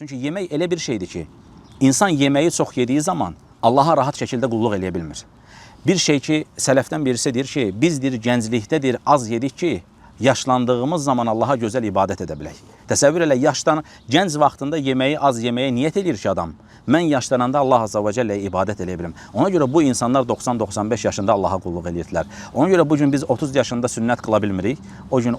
Çünki yemək elə bir şeydir ki, insan yeməyi çox yediyi zaman Allaha rahat şəkildə qulluq eləyə bilmir. Bir şey ki, sələfdən birisi deyir ki, bizdir gənclikdədir az yedik ki, yaşlandığımız zaman Allaha gözəl ibadət edə bilək. Təsəvvür elə, yaşdan gənc vaxtında yeməyi az yeməyə niyyət eləyir ki adam. Mən yaşlananda Allah Azza və Cəlləyə ibadət eləyə bilim. Ona görə bu insanlar 90-95 yaşında Allaha qulluq eləyirdilər. Ona görə bu gün biz 30 yaşında sünnət qıla bilmirik. O gün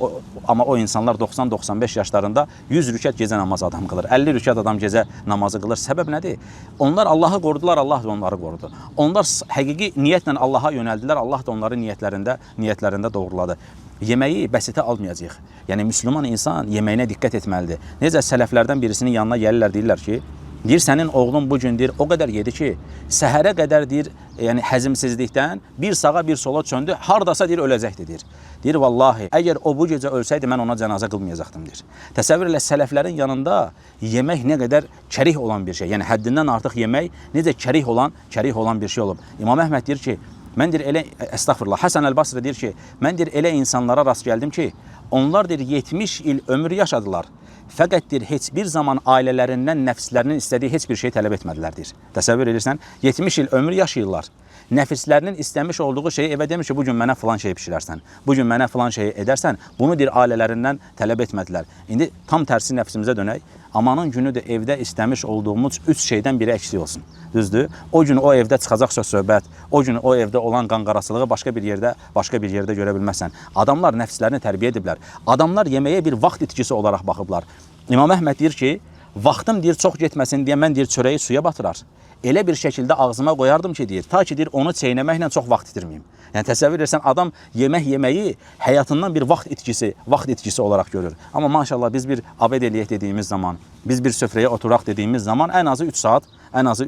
amma o insanlar 90-95 yaşlarında 100 rükət gecə namazı adam qılır. 50 rükət adam gecə namazı qılır. Səbəb nədir? Onlar Allahı qorudular, Allah da onları qorudu. Onlar həqiqi niyyətlə Allaha yönəldilər, Allah da onları niyyətlərində doğruladı. Yeməyi bəsitə almayacağıq. Yəni müsəlman insan yeməyinə diqqət etməlidir. Necə sələflərdən birisinin yanına gəlirlər, deyirlər ki, deyir sənin oğlun bu gün deyir o qədər yedi ki, səhərə qədər deyir, yəni həzmsizlikdən bir sağa bir sola çöndü, hardasa deyir öləcəkdi deyir. Deyir vallahi əgər o bu gecə ölsəydi mən ona cənazə qılmayacaqdım deyir. Təsəvvür elə, sələflərin yanında yemək nə qədər kərih olan bir şey. Yəni həddindən artıq yemək necə kərih olan bir şey olub. İmam Əhməd deyir ki, mən deyir elə, əstəğfurullah, Həsən Əl-Basri deyir ki, mən deyir elə insanlara rast gəldim ki, onlar deyir 70 il ömür yaşadılar. Fəqət deyir heç bir zaman ailələrindən nəfslərinin istədiyi heç bir şey tələb etmədilər deyir. Təsəvvür edirsən, 70 il ömür yaşayırlar. Nəfslərinin istəmiş olduğu şeyi evə demir ki, bugün mənə filan şey bişirərsən, bugün mənə filan şeyi edərsən, bunu deyir ailələrindən tələb etmədilər. İndi tam tərsi nəfsimizə dönək. Amanın günüdür evdə istəmiş olduğumuz 3 şeydən biri əksik olsun. Düzdür? O gün o evdə çıxacaq söz söhbət, o gün o evdə olan qanqarasılığı başqa bir yerdə görə bilməzsən. Adamlar nəfslərini tərbiyə ediblər. Adamlar yeməyə bir vaxt itkisi olaraq baxıblar. İmam Əhməd deyir ki, vaxtım deyir çox getməsin deyə mən deyir çörəyi suya batırar. Elə bir şəkildə ağzıma qoyardım ki deyir, ta ki deyir onu çeynəməklə çox vaxt itirməyim. Yəni təsəvvür edirsən, adam yemək yeməyi həyatından bir vaxt itkisi olaraq görür. Amma maşallah biz bir abed eləyək dediyimiz zaman, biz bir süfrəyə oturaq dediyimiz zaman ən azı 3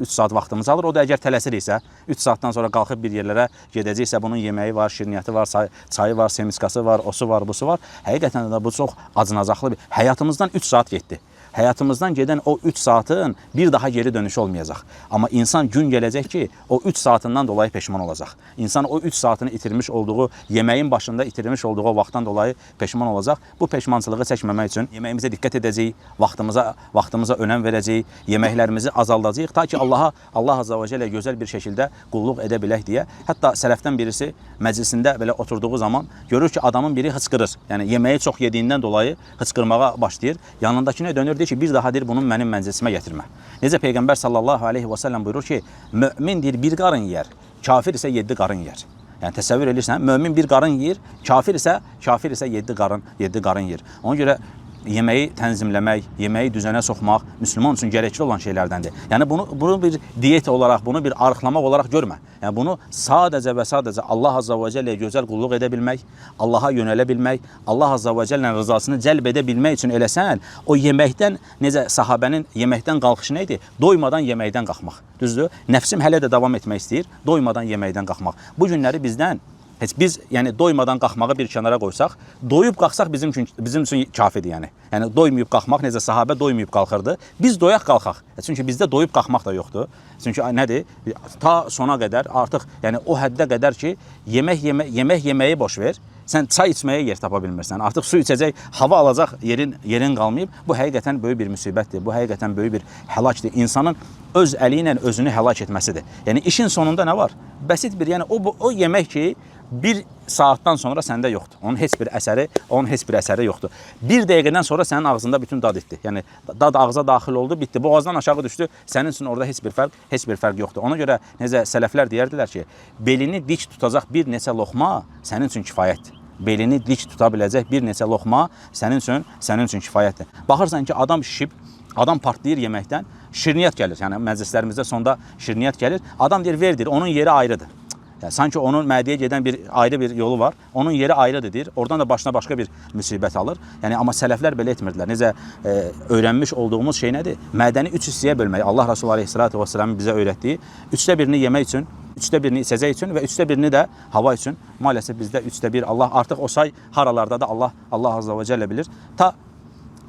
saat vaxtımız alır. O da əgər tələsiriksə, 3 saatdan sonra qalxıb bir yerlərə gedəcəksə, bunun yeməyi var, şirniyyatı var, çayı var, semiskası var, osu var, busu var. Həqiqətən də bu çox acınacaqlı bir həyatımızdan 3 saat getdi. Həyatımızdan gedən o 3 saatın bir daha geri dönüşü olmayacaq. Amma insan gün gələcək ki, o 3 saatından dolayı peşman olacaq. İnsan o 3 saatını itirmiş olduğu, yeməyin başında itirmiş olduğu o vaxtdan dolayı peşman olacaq. Bu peşmançılığı çəkməmək üçün yeməyimizə diqqət edəcəyik, vaxtımıza önəm verəcəyik, yeməklərimizi azaldacağıq ta ki Allah Azza və Cəllə gözəl bir şəkildə qulluq edə bilək deyə. Hətta sələfdən birisi məclisində belə oturduğu zaman görür ki, adamın biri hıçqırır. Yəni yeməyi çox yediyindən dolayı hıçqırmağa başlayır. Yanındakına dönür, deyir ki, bir daha deyir bunu mənim mənzilisimə gətirmə. Necə Peyğəmbər sallallahu aleyhi və səlləm buyurur ki, mömin deyir bir qarın yeyər, kafir isə 7 qarın yeyər. Yəni təsəvvür edirsən, mömin bir qarın yeyir, kafir isə 7 qarın yeyir. Ona görə yeməyi tənzimləmək, yeməyi düzənə soxmaq müsəlman üçün gərəkli olan şeylərdəndir. Yəni bunu bir diyet olaraq, bunu bir arıqlamaq olaraq görmə. Yəni bunu sadəcə və sadəcə Allah Azza və Cəlləyə gözəl qulluq edə bilmək, Allaha yönələ bilmək, Allah Azza və Cəllənin rızasını cəlb edə bilmək üçün eləsən, o yeməkdən necə sahabənin yeməkdən qalxışı nə idi? Doymadan yeməkdən qalxmaq. Düzdür? Nəfsim hələ də davam etmək istəyir, doymadan yeməkdən qalxmaq. Bu günləri bizdən heç biz yəni doymadan qalxmağı bir kənara qoysaq, doyub qalxsaq bizim üçün kafidir yəni. Yəni doymayıb qalxmaq, necə sahabə doymayıb qalxırdı. Biz doyaq qalxaq. Çünki bizdə doyub qalxmaq da yoxdur. Çünki nədir? Ta sona qədər artıq yəni o həddə qədər ki, yemək yeməyi boş ver. Sən çay içməyə yer tapa bilmirsən. Artıq su içəcək, hava alacaq yerin qalmayıb. Bu həqiqətən böyük bir müsibətdir. Bu həqiqətən böyük bir həlakdır. İnsanın öz əli ilə özünü həlak etməsidir. Yəni işin sonunda nə var? Bəsit bir, yəni o yemək ki, bir saatdan sonra səndə yoxdur. Onun heç bir əsəri yoxdur. Bir dəqiqədən sonra sənin ağzında bütün dad itdi. Yəni dad ağza daxil oldu, bitdi. Boğazdan aşağı düşdü. Sənin üçün orada heç bir fərq yoxdur. Ona görə necə sələflər deyərdilər ki, belini dik tutacaq bir neçə loxma sənin üçün kifayətdir. Belini dik tuta biləcək bir neçə loxma sənin üçün kifayətdir. Baxırsan ki, adam şişib, adam partlayır yeməkdən, şirniyyat gəlir. Yəni məclislərimizdə sonda şirniyyat gəlir. Adam deyir, ver deyir, onun yeri ayrıdır. Yəni, sanki onun mədəyə gedən bir ayrı bir yolu var. Onun yeri ayrıdır deyir. Oradan da başına başqa bir müsibət alır. Yəni amma sələflər belə etmirdilər. Necə öyrənmiş olduğumuz şey nədir? Mədəni 3 hissəyə bölmək. Allah Resulü Aleyhissalatu vesselamın bizə öyrətdiyi 3də birini yemək üçün, 3də birini içəcək üçün və 3də birini də hava üçün. Maalesef bizdə 3də 1 Allah artıq o say haralarda da Allah Azza və Cəllə bilir. Ta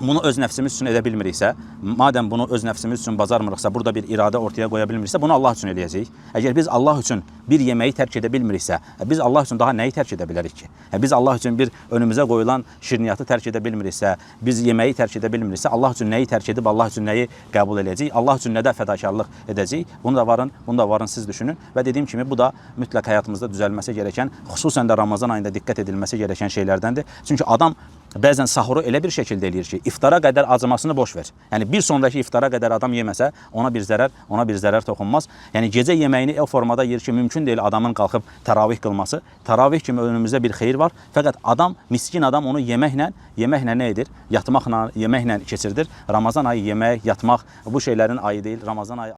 Bunu öz nəfsimiz üçün edə bilmiriksə, madəm bunu öz nəfsimiz üçün bacarmırıqsa, burada bir iradə ortaya qoya bilmiriksə, bunu Allah üçün eləyəcəyik. Əgər biz Allah üçün bir yeməyi tərk edə bilmiriksə, biz Allah üçün daha nəyi tərk edə bilərik ki? Biz Allah üçün bir önümüzə qoyulan şirniyyatı tərk edə bilmiriksə, biz yeməyi tərk edə bilmiriksə, Allah üçün nəyi tərk edib Allah üçün nəyi qəbul eləyəcəyik? Allah üçün nədə fədakarlıq edəcəyik? Bunu da varın, bunu da varın siz düşünün və dediyim kimi bu da mütləq həyatımızda düzəlməsi gerəkən, xüsusən də Ramazan ayında diqqət edilməsi gerəkən şeylərdəndir. Çünki adam bəzən sahuru elə bir şəkildə eləyir ki, iftara qədər acımasını boş ver. Yəni bir sonraki iftara qədər adam yeməsə, ona bir zərər, ona bir zərər toxunmaz. Yəni gecə yeməyini o formada yeyir ki, mümkün deyil adamın qalxıb təravih qılması. Təravih kimi önümüzdə bir xeyir var. Fəqət adam, miskin adam onu yeməklə, yeməklə nə edir? Yatmaqla, yeməklə keçirdir. Ramazan ayı yemək, yatmaq bu şeylərin ayı deyil. Ramazan ayı